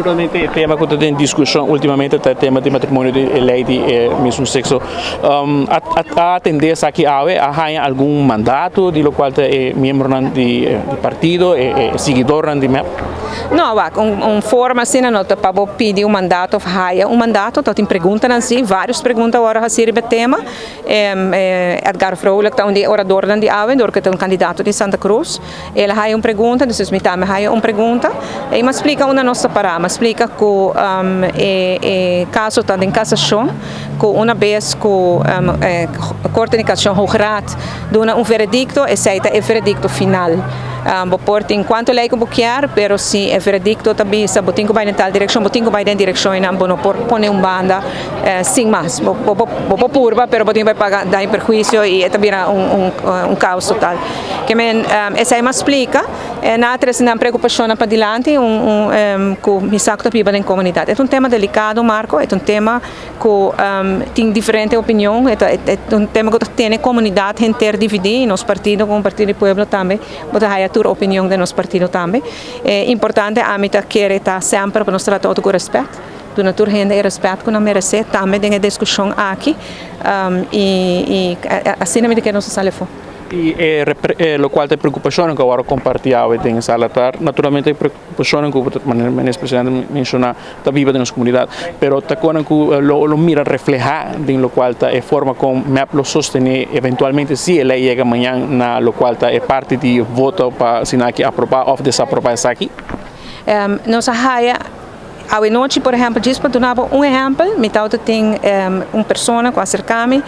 Naturalmente e tema ku ta den diskushon últimamente ta e tema di matrimonio di e lei di e mesun sekso. A atendé esaki awe, a haña algun mandato di lokual ta e miembronan di partido, e siguidornan di mep? No, wak, un forma asina no ta pa bo pidi un mandato of haya un mandato, ta tin preguntanan si, varios pregunta a wòrdu hasi riba e tema. Edgar Vrolijk ta un di e oradornan di awe, dor ku e ta un kandidato di Santa Cruz. El a haya un pregunta, entonces mi tambe haya un pregunta. I mi a splika unda nos ta pará. Mi a splika ku e e kaso ta den kasashon, ku una bes ku e Korte di Kasashon, Hoge Raad, duna un veredikto, esei ta e veredikto final. Bo por tin kuantu lei ku bo kier, pero si e veredikto ta bisa bo tin ku bai den tal direkshon, bo tin ku bai den direkshon einan, bo no por pone un banda sin mas. Bo bo por purba, pero bo tin ku bai paga daño i perhuisio i e ta bira un un kaos total. Ke men esei mas splika nan a trese nan preokupashonnan padilanti un ku mi sa ku ta biba den komunidat. E ta un tema delikado Marco, e ta un tema ku tin diferente opinion, e ta un tema ku ta tene komunidat henter dividí i nos partido komo Partido di Pueblo tambe bo ta haya tur opinion den nos partido tambe. E importante ami ta kere ta semper pa nos trata otro ku rèspèt, duna tur hende e rèspèt ku nan meresé tambe den e diskushon aki i asina mi ta kere nos a sali afó. I e lokual ta e preokupashonnan ku awor a kompartí awe den e sala ta naturalmente e preokupashonnan ku manera Minister Presidente menshoná ta biba den nos komunidat, pero ta konan ku lo mira reflehá den lokual ta e forma kon mep lo sostené eventualmente si e lei yega mañan na lokual ta e parti di voto pa asina aki aprobá òf desaprobá esaki. Nos a haya Awe nochi, por ehèmpel, djis pa duna bo un ehèmpel, mi tabata tin un persona ku a serká mi,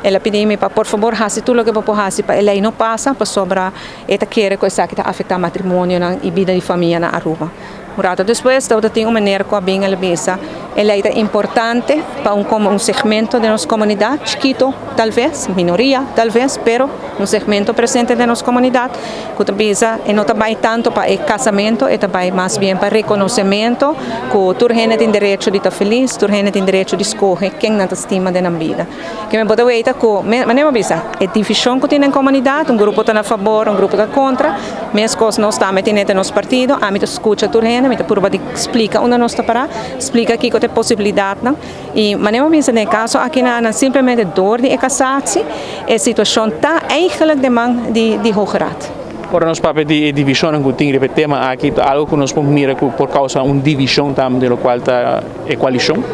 el a pidi mi pa por fabor hasi tur loke bo por hasi pa e lei no pasa, pasobra e ta kere ku esaki ta afektá matrimonionan i bida di famia na Aruba. Un rato despues tabata tin un meneer ku a bin, el a bisa, e lei ta importante pa un un segmento den nos komunidat, chikito talves, minoria talves, pero un segmento presente den nos komunidat. Ku ta bisa e no ta bai tanto pa e kasamento, e ta bai mas bien pa rekonosementu ku tur hende tin derecho di ta felis, tur hende tin derecho di skohe ken nan ta stima den nan bida. Ke men por ta weita ku, manera mi a bisa, e divishon ku tin den komunidat, un grupo ta na fabor, un grupo ta kontra, meskos nos tambe tin den nos partido, ami ta skucha tur hende, mi ta purba di splika unda nos ta pará, splika kiko ta e posibilidatnan. I manera bo bisa den e kaso aki nan nan simplemente dor di e kasatsi e situashon ta eigenlijk den man di di Hoge Raad. Ora nos papia di e divishonnan ku tin riba e tema aki ta algo ku nos por mira ku por kousa un divishon tambe den lokual ta e koalishon?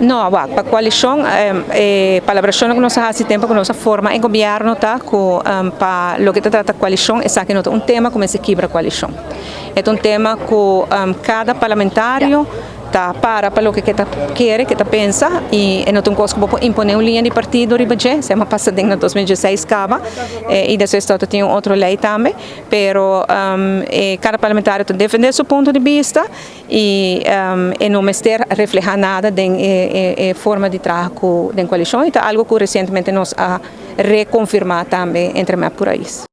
No, wak, pa koalishon e palabrashonnan ku nos a hasi tempu ku nos a forma e gobièrnu ta ku pa loke ta trata koalishon esaki no ta un tema ku mester kibra koalishon. E ta un tema ku kada parlamentario. Ta para pa loke ke ta kere, ke ta pensa i e no ta un kos ku bo por imponé un liña di partido riba dje, esei a pasa den na 2016 kaba i despues ta tin un otro lei tambe, pero e kada parlamentario ta defendé su punto di bista i e no mester reflehá nada den e forma di traha ku den koalishon i ta algu ku resientemente nos a rekonfirmá tambe entre mep ku rais.